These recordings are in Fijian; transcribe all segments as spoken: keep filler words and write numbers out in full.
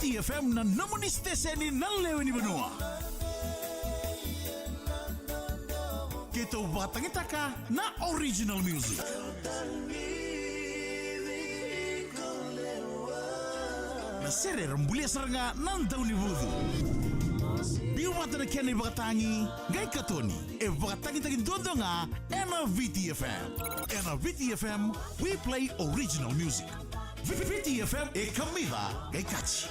T F M na nomuni siteseni na lewe ni vanua. Keitou vakatagitaka na original music. Na sere era bulia sara ga na Daunivucu. Biu vata na kena ivakatagi, qai katoni. E vakatagitagi duadua ga ena V T F M. Ena V T F M, we play original music. V T F M e kamica qai kaci.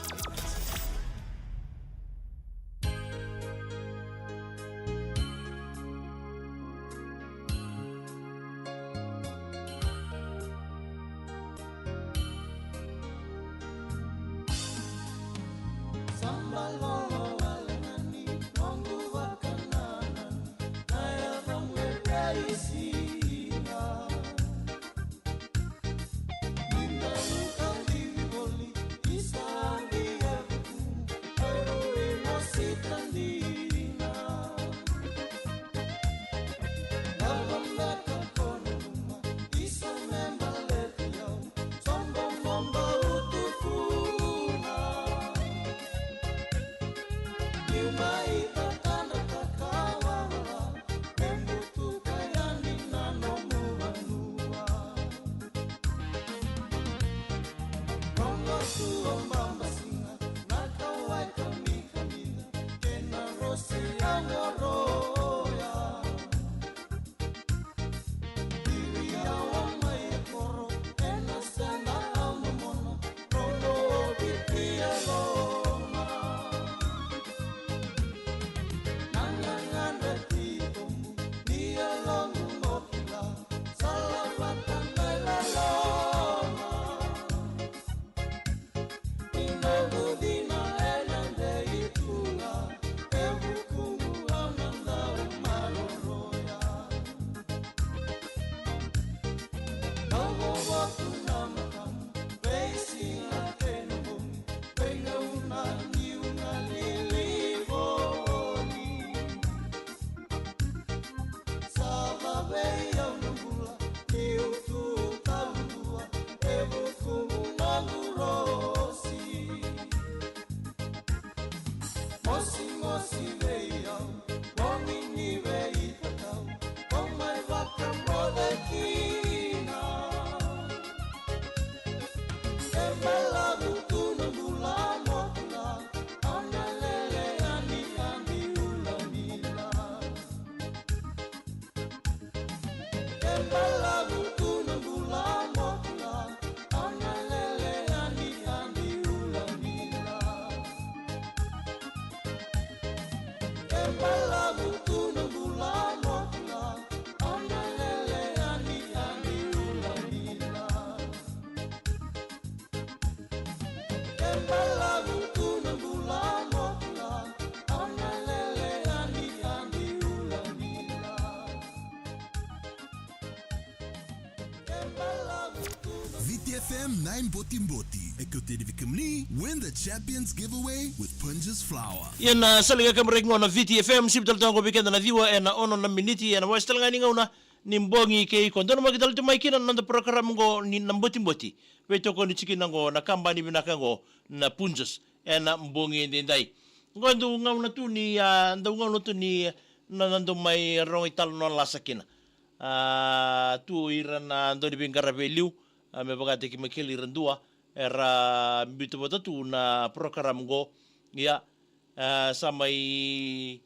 V T F M na iBotiboti. E kauti yani vei kemuni, win the Champions Giveaway with Punjas Flour. Ia na sala ga ka maraki qo na V T F M, sivi tale toka qo vei keda na ciwa ena ono na miniti ena wase tale ga ni gauna ni bogi kei iko. Donumaki tale tu mai kina na noda porokaramu qo ni na Botiboti. Veitokoni tiko kina qo na kabani vinaka qo na Punjas ena bogi edaidai. Qo dau gauna tu ni, a, dau gauna tu ni na, na dau mai rogo italanoa lasa kina. A, tu ira na dau ni veiqaravi e liu, a, me vakataki Michael ira dua era biuta vata tu na porokaramu qo. Ia, a, sa mai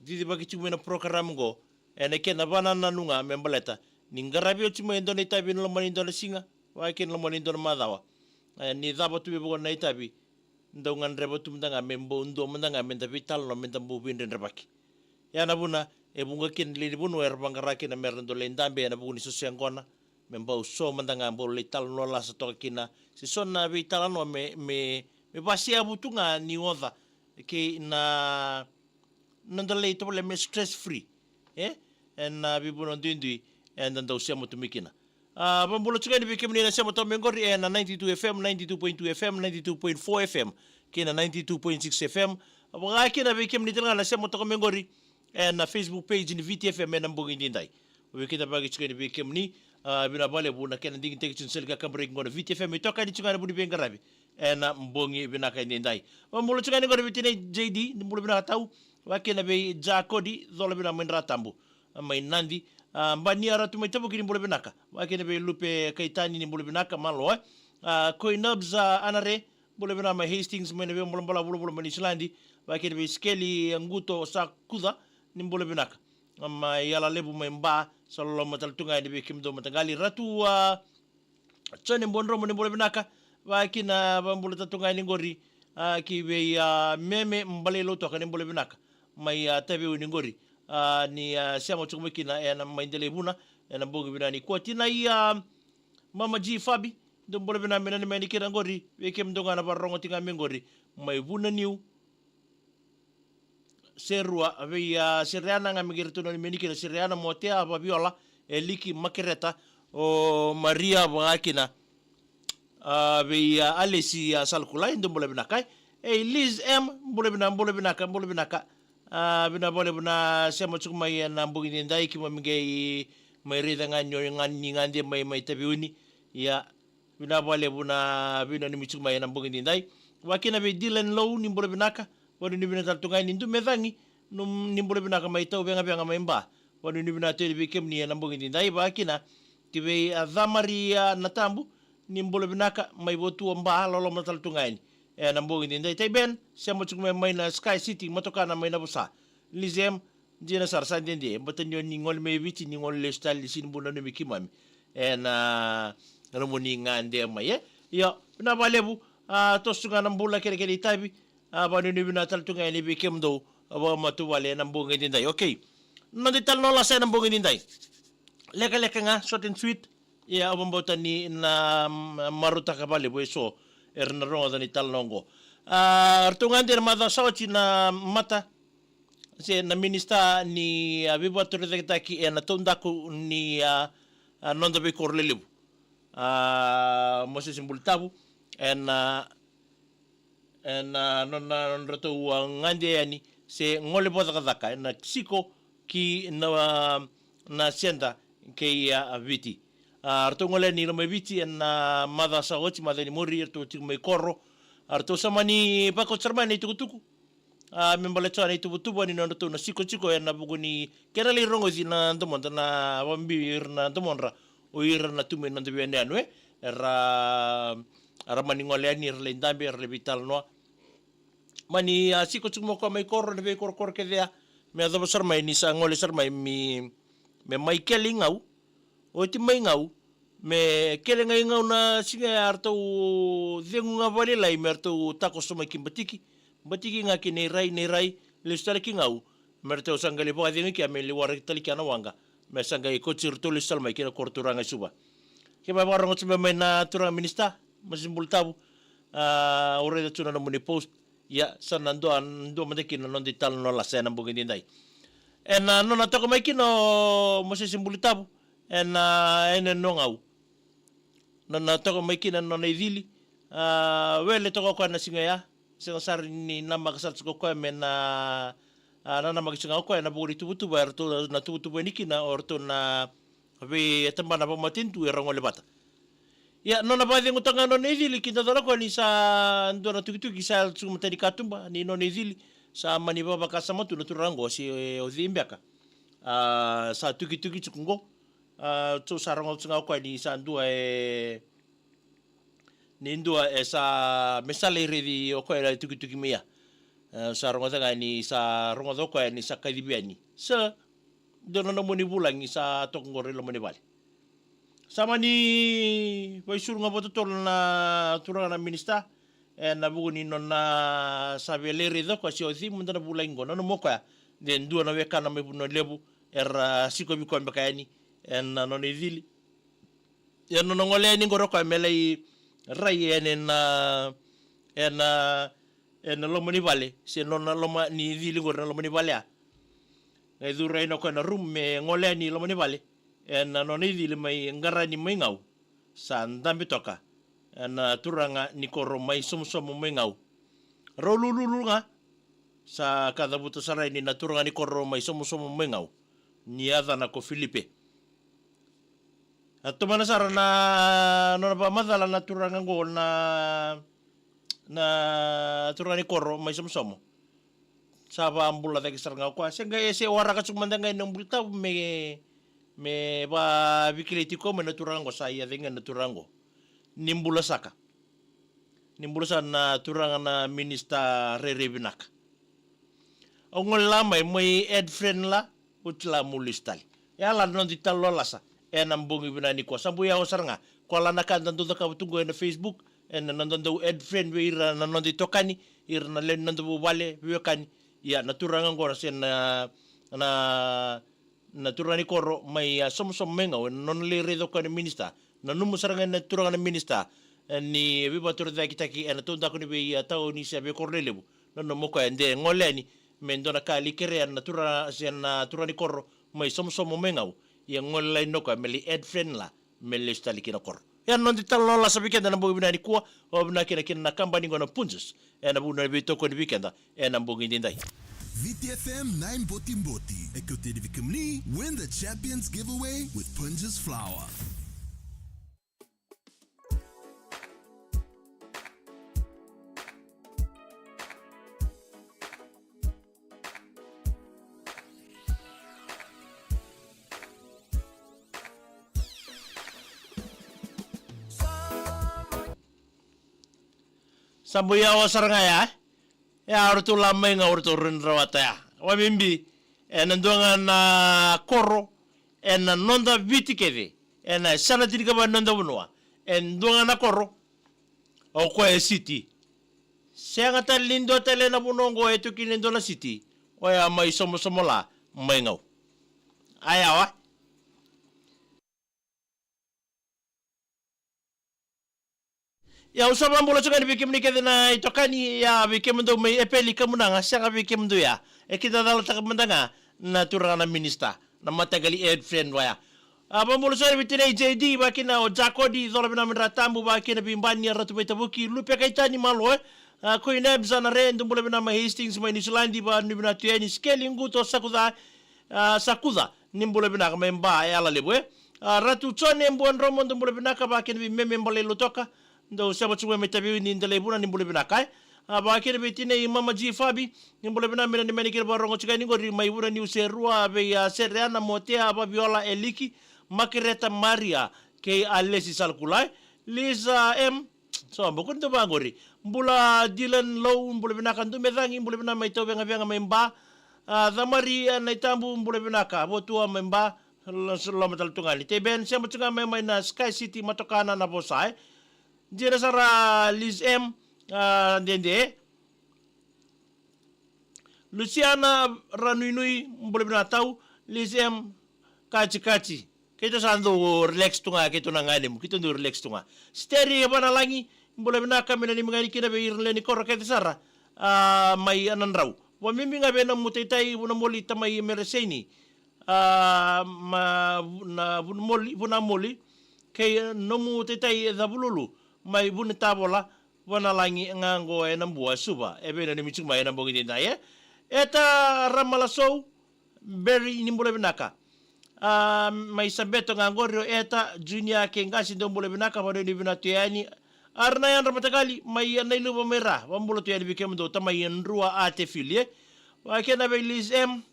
cicivaki tiko mai na porokaramu qo ena kena vakanananu ga me baleta ni qaravi oti mai e dua na itavi ena loma ni dua na siga, vaka kina loma ni dua na macawa. E, ni cava tu me vaka na itavi, dau gadreva tu mada ga me bau dua mada ga me da veitalanoa, me da bau veidredrevaki. Ia na vuna e vuqa kina na lewe ni vanua era vaqara kina me ra dau lai dabe ena vuku ni soso yaqona, me bau so mada ga bau lai talanoa lasa toka kina, se so na veitalanoa me, me, me vakaseavu tu ga ni oca kei na noda lai tovolea me stress free. E? Ena veivanua duidui eda dau sema tu mai kina. A, vakabula tiko yani vei kemuni na sema toka mai qori ena ninety-two F M, ninety-two point two F M, ninety-two point four F M kei na ninety-two point six F M. Vaka kina vei kemuni tale ga na sema toka mai qori ena Facebook page ni V T F M ena bogi edaidai. Au via kidavaki tiko yani vei kemuni, a, vinaka vakalevu na kena digitaki tiko na sala ni kakaburaki qo na V T F M, e toka yani tiko ga na vu ni veiqaravi ena bogi vinaka edaidai. Vakabula tiko ga yani qori vei tinai J D, ni bula vinaka tau. Vakakina vei Jakodi, cola vinaka mai Dratabu, mai Nadi. A, Bania Ratu mai Tavuki, ni bula vinaka. Vakakina vei Lupe Kaitani, ni bula vinaka, malo e. A, Koinabs, a, Anare, bula vinaka mai Hastings, mai na veibolabala vulavula mai Niusiladi. Vakakina vei Skeli Guto Sakuca, ni bula vinaka. A, mai Yalalevu mai Ba, sa loloma tale tu ga yani vei kemudou mataqali. Ratu, a, Jone Bodromo, ni bula vinaka. Vakakina, vakabula tale tu ga yani qori, a, ki vei, a, Meme Balei Lautoka, ni bula vinaka. Mai, a, Taveuni qori. A, ni, a, sema tiko mai kina ena mai Delaivuna, ena bogi vinaka nikua. Tinai, a, Mama G Fabi, dou bula vinaka mai na mai ni kina qori, vei kemudou ga na vakarorogo tiko ga mai qori, mai Vunaniu, Serua, vei, a, Siriana ga mai qiri tu na ni mai ni kina, Siriana, Motea, Vaviola, Eliki, Makereta, o Maria, vakakina, a, vei, a, Alesi, a, Salkulai, dou bula vinaka, e. Ei, Liz M, bula vinaka, bula vinaka, bula vinaka. A, vinaka vakalevu na sema tiko mai ena bogi edaidai, keimami qai mai raica ga ni o ga ni gade mai, mai Taveuni. Ia, vinaka vakalevu na veinanumi tiko mai ena bogi edaidai. Vakakina vei Dylan Low, ni bula vinaka. Vakanuinui vinaka tale tu ga yani Dumecagi, num-, ni bula vinaka mai Tauvegavega mai Ba. Vakanuinui vinaka tale vei kemuni ena bogi edaidai. Vakakina ki vei, a, Camari, a, Natabu, ni bula vinaka mai Votua Ba, loloma tale tu ga yani ena bogi edaidai. Tai Ben, sema tiko mai, mai na Sky City, motokana mai Navusa. Lizem, dina sara, sa dede, baleta ni o ni gole mai Viti, ni gole lesu tale, ni sini bau nanumi keimami ena nomuni gade mai, e. Io, vinaka vakalevu, a, toso ga na bula, kerekere, itavi, a, vakanuinui vinaka tale tu ga yani vei kemudou, a, vakamatavuvale ena bogi edaidai. Okei. Noda italanoa lasa ena bogi edaidai. Lekaleka ga, short and sweet. Ia, au vakabauta ni na, mm, marautaka vakalevu eso era na rogoca na italanoa oqo. A, ratou gade ena macawa sa oti na mata, se na minisita ni, a, veivakatorocaketaki ena taudaku ni, a, a, noda veikoro lelevu, a, Mosese Bulitavu, ena, ena nona, nodratou, a, gade yani se gole vakacakacaka ena Siko ki na, a, na Seda kei, a, Viti. A, ratou gole yani i Lomaiviti ena macawa sa oti, macawa ni muri, ratou tiko mai koro. A, ratou sa mani vakauta sara mai na itukutuku, a, me baleta na ituvatuva ni nodratou na sikosiko ena vuku ni kena lai rogoci na domoda, na vakabibi ira na domodra, o ira na tu mai noda veiyanuyanu, e. Era, era mani gole yani, era lai dabe, era lai veitalanoa. Mani, a, sikosiko mai o koya mai koro, na veikorokoro kece ya, me yacova sara mai ni sa gole sara mai, me, me mai kele i Gau. Oti mai Gau, me kele ga i Gau na siga ya, ratou cegu ga vakalailai me ratou takoso mai ki Batiki. Batiki ga ki Nairai, Nairai lesu tale ki Gau, me ratou sa qai lai vakacegu i kea, me lai waraki tale i kea na waqa, me sa qai kauti iratou lesu tale mai ki na koro turaga i Suva. Ke mai vakarogo tu mai na turaga minisita, Mosese Bulitavu, a, au raica tu na nomuni post. Ia, sa na dua, dua mada kina na noda italanoa lasa ena bogi edaidai. Ena nona toka mai kina o Mosese Bulitavu ena, ena nona gau, nona toka mai kina na nona icili. A, wele toka o koya na siga ya, sega sara ni namaka sara tiko o koya me na, a, nanamaki tiko ga o koya ena vuku ni tuvatuva eratou na tuvatuva yani kina o ratou na veitabana vakamatanitu era gole vata. Ia, nona vakacegutaka ga na nona icili, kidacala o koya ni sa dua na tukituki sa yaco tiko matai ni katuba ni nona icili, sa mani vakavakasama tu na turaga oqo se o cei beka. A, sa tukituki tiko oqo. A, so sa rogoca tiko ga o koya ni sa dua e, ni dua e sa, me sa lai raici o koya e tukituki mai ya. E, sa rogoca ga ni sa rogoca o koya ni sa kacivi yani. Sa dua na nomuni vulagi sa toka oqori i loma ni vale. Sa mani vakaisulu ga vakatotolo na turaga na minisita ena vuku ni nona sa via lai raica o koya se o cei mada na vulagi oqo. Nanuma o koya de dua na wekana mai Vanua Levu era sikovi koya beka yani ena nona icili. Ia nona gole yani oqori o koya me lai rai ena, ena, ena loma ni vale, se nona loma ni cili oqori na loma ni vale ya. Qai curu yani o koya na room me gole yani i loma ni vale, ena nona icili mai Qarani mai Gau. Sa dabe toka ena turaga ni koro mai Somosomo mai Gau. Rau lululu ga, sa kacavuta sara yani na turaga ni koro mai Somosomo mai Gau, ni yacana ko Filipe. A tomana sara na nona vakamacala na turaga oqo na, na turaga ni koro mai Somosomo. Sa vabula cake sara ga o koya. Se qai, e se waraka tiko mada ga ena bula tabu me, me vavikilai tiko mai na turaga qo, sa ia cake ga na turaga qo. Ni bula saka. Ni bula saka na turaga na minisita rairai vinaka. Au gole la mai, mai add friend la, oti la mo lesu tale. E a la na noda italanoa lasa ena bogi vinaka nikua. Sa bau yawa sara ga. Koya la na ka da dau cakava tu qo ena Facebook, ena noda dau add friend vei ira na noda itokani, ira na lewe ni noda vuvale, veiwekani. Ia, na turaga qo se na, na, na turaga ni koro mai, a, Somosomo mai Gau, ena nona lai raica o koya na minisita. Nanuma sara ga na turaga na minisita, e, ni veivakatorocaketaki ena taudaku ni vei, a, tauni se veikoro lelevu. Nanuma o koya de gole yani me dua na ka lai kerea na turaga, se na turaga ni koro mai Somosomo mai Gau. Ia gole la yani o koya me lai add friend la, me lesu tale ki na koro. Ia na noda italanoa lasa vei keda ena bogi vinaka nikua, au vinaka kina kina na kabani qo na Punjas ena vuku ni veitokoni vei keda ena bogi edaidai. Viti F M na iBotiboti e kauta yani vei kemuni Win the Champions Giveaway with Punjas Flour. Sa bau yawa sara ga ya, e? Ia, o ratou la mai Gau, o ratou rui rawata ya. Vakabibi ena dua ga na koro ena noda Viti kece, ena yasana tinikava ni noda vanua, e dua ga na koro, o koya e siti. Sega tale ni dua tale na vanua oqo e tu kina e dua na siti, oya mai Somosomo la mai Gau. A yawa. Ia, au sa vakabula tiko yani vei kemuni kece na itokani, ia, vei kemudou mai Epeli, Kamunaga, sega vei kemudou ya. E kida calataka mada ga na turaga na minisita, na mataqali add friend vaya. A, vakabula tiko yani vei tinai J D, vakakina o Jakodi, cola vinaka mai Ratabu, vakakina vei Bani, a, Ratu Vaitavuki, Lupe Kaitani, malo, e. A, Koinebs, a, na Re, dou bula vinaka mai Hastings, mai Niusiladi, vakanuinui vinaka tu yani, Skeli, Guto, Sakuca, a, Sakuca, ni bula vinaka mai Ba, e Yalalevu, e. A, Ratu Jone, Buadromo, dou bula vinaka, vakakina vei Meme Balai Lotoka, dou sema tu mai Taveuni, Delaivuna, ni bula vinaka, e. A, vakakina vei tinai Mama G Fabi, ni bula vinaka, me nanumi yani kina vakarogo tiko yani qori mai Vunaniu, Serua, vei, a, Sereana, Motea, Vaviola, Eliki, Makereta, Maria, kei Alesi Salakula, e. Lisa M, so, bau kua ni dau vaqori. Bula Dylan Lou, bula vinaka. Dumecagi, bula vinaka mai Tauvegavega mai Ba. A, Camari, a, Naitabu, bula vinaka. Votua mai Ba, lo-, loma tale tu ga yani. Teben, sema tu ga mai, mai na Sky City, Matokana, Navosa, e. Dina sara Liz M, a, Dede. Luciana Ranuinui, bula vinaka tau. Liz M, Katikati. Keitou sa dau relax tu ga, keitou na ganemu, keitou dau relax tu ga. Steri Vanalagi, bula vinaka, me nanumi ga yani kina vei ira na lewe ni koro kece sara, a, mai Nadrau. Vakabibi ga vei nomu taitai Vunamoli, tamai Mereseini, a, ma, na Vunamoli, Vunamoli, kei nomu taitai Cavululu, mai Vunitavola, Vanalagi ga qo ena Bua, Suva. E veinanumi tiko mai ena bogi edaidai, e. Eta Ramalasou, Berry, ni bula vinaka. A, mai Sabeto ga qori o Eta, Junior kei Qasi, dou bula vinaka, vakanuinui vinaka tu yani. Ara na yadra mataqali mai Nailuva mai Ra, vakabula tu yani vei kemudou, tamai Drua Atefili, e. Vakakina vei Liz M.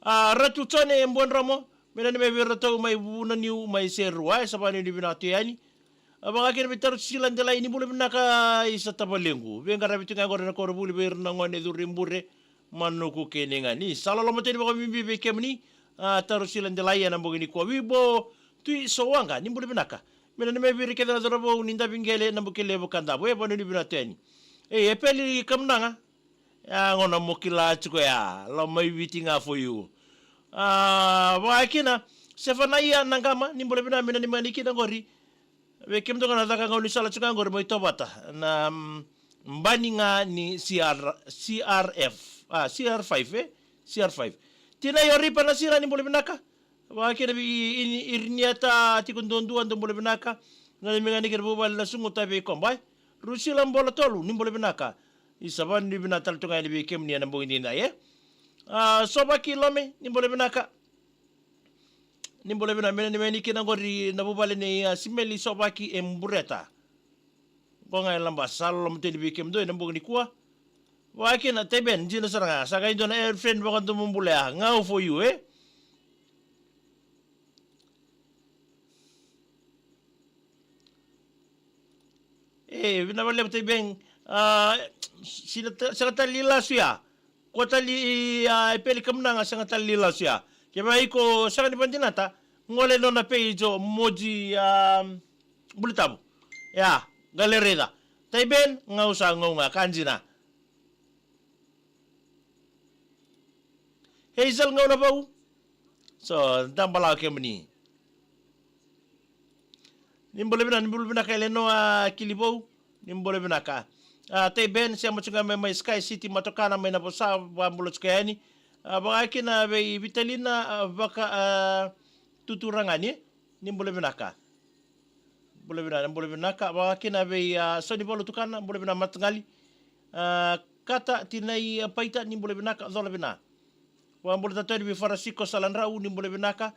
A, Ratu Jone e Buadromo, me nanumi vei iratou mai Vunaniu, mai Serua, e, sa vakanuinui vinaka tu yani. A, vakakina vei Tarusila Delai, ni bula vinaka, isa tavalequ. Veiqaravi tu ga qori na koronivuli vei ira na gone curu i bure, manuku kei na igani. Sa loloma tu yani vakabibi vei kemuni, a, Tarusila Delai, ena bogi nikua. Vibo Tui Sowaqa, ni bula vinaka. Me nanumi vei ira kece na cauravou ni Daviqele, Nabukelevu, Kadavu, e, vakanuinui vinaka tu yani. E, Epeli, Kamunaga. Ya gona mo kila tiko ya, lo mai Viti ga for you. A, vakakina Sefanaia Naqama, ni bula vinaka, me nanumi ga yani kina qori. Vei kemudou ga na caka gaunisala tiko ga qori mai Tovata, na, mm, bani ga ni C R, C R F, a, C R five, e? C R five. Tinai Oripa Nasila, ni bula vinaka. Vakakina vei i-, i-, Iriniata tiko duadua, dou bula vinaka. Nanumi ga yani kina vuvale na Suguta vei Koba, e. Rusila Bolatolu, ni bula vinaka. Isa, vakanuinui vinaka tale tu ga yani vei kemuni ena bogi edaidai, e. A, Sovaki Lome, ni bula vinaka. Ni bula vinaka, me nanumi yani kina qori na vuvale nei, a, Simeli Sovaki e Bureta. Qo ga e Labasa, sa loloma tu yani vei kemudou ena bogi nikua. Vakakina, Taiben, dina sara ga, sa qai dua na air friend vakadomobula ya, gau for you, e? E, vinaka vakalevu Taiben, a, sina ta-, sina tali lasu ya. Ko tali, a, e peli kamunaga sega tali lasu ya. Kevaka iko sega ni vadinata, gole nona page o Moji, a, Bulitavu. Ya, qai lai raica. Taiben, gau sa gau ga, ka dina. Hazel Gaunavau. So, da balavu kemuni. Ni bula vinaka, ni bula vinaka Elenoa Kilivou. Ni bula vinaka. A, Taiben, sema tu ga mai, mai Sky City, Matokana, mai Navosa, vakabula tu ga yani. A, vakakina vei Vitalina, a, vaka, a, Tuturagani. Ni bula vinaka. Bula vinaka, bula vinaka. Vakakina vei, a, Sonivalu Tukana, bula vinaka mataqali. A, Kata, tinai, a, Paita, ni bula vinaka, cola vinaka. Vakabula tale tu yani vei Farasiko Saladrau, ni bula vinaka.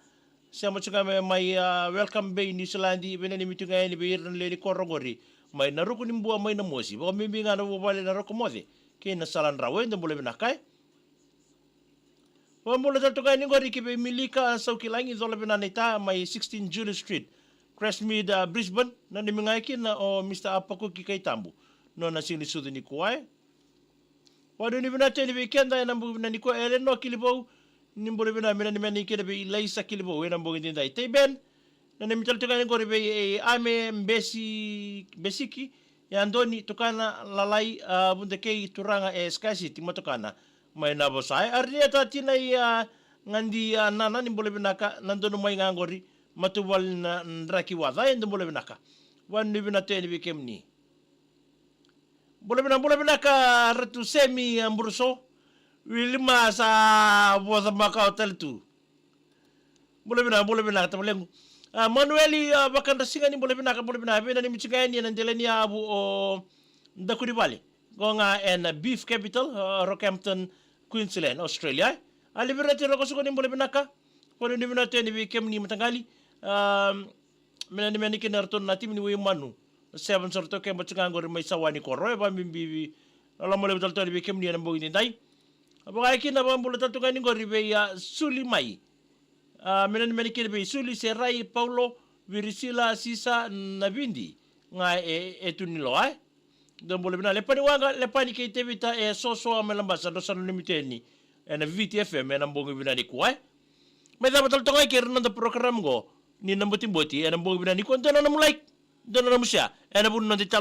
Sema tu ga mai, mai, a, Welcome Bay, Niusiladi, veinanumi tu ga yani vei ira na lewe ni koro qori. Mai Naruku ni Bua, mai Namosi. Vakabibi ga na vuvale na Rokomoce kei na Saladrau, eda bula vinaka, e. Vakabula tale tu ga yani qori ki vei Milika Saukilagi, cola vinaka na ita, mai sixteen Julie Street, Crestmead, a, Brisbane. Nanumi ga kina o Mister Apakuki Kaitabu, nona siga ni sucu nikua, e. Vakanuinui vinaka tu yani vei keda ena bogi vinaka nikua, Elenoa Kilivou, ni bula vinaka, me nanumi yani kina vei Ilaisa Kilivou ena bogi edaidai. Taiben, nanumi tale tu ga yani qori vei, e, Ame Besi, Besiki, Yadoni, Tukana, Lalai, a, Vudakei, Turaga e Sky City, Matokana, mai Navosa, e. Ariniata, tinai, a, Gadi, a, Nana, ni bula vinaka, na donu mai ga qori, matavuvale na Draki Waca, eda bula vinaka. Vakanuinui vinaka tu yani vei kemuni. Bula vinaka, bula vinaka Ratu Semi, a, Buruso. Wilima sa voca makawa tale tu. Bula vinaka, bula vinaka tavalequ. A, Manueli, a, Vakadrasiga, ni bula vinaka, bula vinaka. Veinanumi tu ga yani ena dela ni yavu o Dakunivale. Qo ga ena Beef Capital, a, Rockhampton, Queensland, Australia. A, Livereti Rokosuka, ni bula vinaka. Vakanuinui vinaka tu yani vei kemuni mataqali. A, me nanumi yani kina ratou na timi ni Waimanu. Sevens o ratou keba tu ga qori mai Sawa ni koro, e, vakabibi. Loloma levu tale tu yani vei kemuni ena bogi edaidai. Vaka kina vakabula tale tu ga yani qori vei, a, Suli mai. A, me nanumi yani kina vei Suli, Serai, Paulo, Virisila, Sisa, Navidi. Ga e, e tu ni loa, e. Dou bula vinaka Lepani Waqa, Lepani kei Tevita, e, Sosoa mai Labasa, drau sa nanumi tu yani ena Viti F M ena bogi vinaka nikua, e. Mai cava tale toka ga kei ira na noda program qo ni Na Botiboti ena bogi vinaka nikua, dua na nomu like, dua na nomu share, ena vuku ni noda italo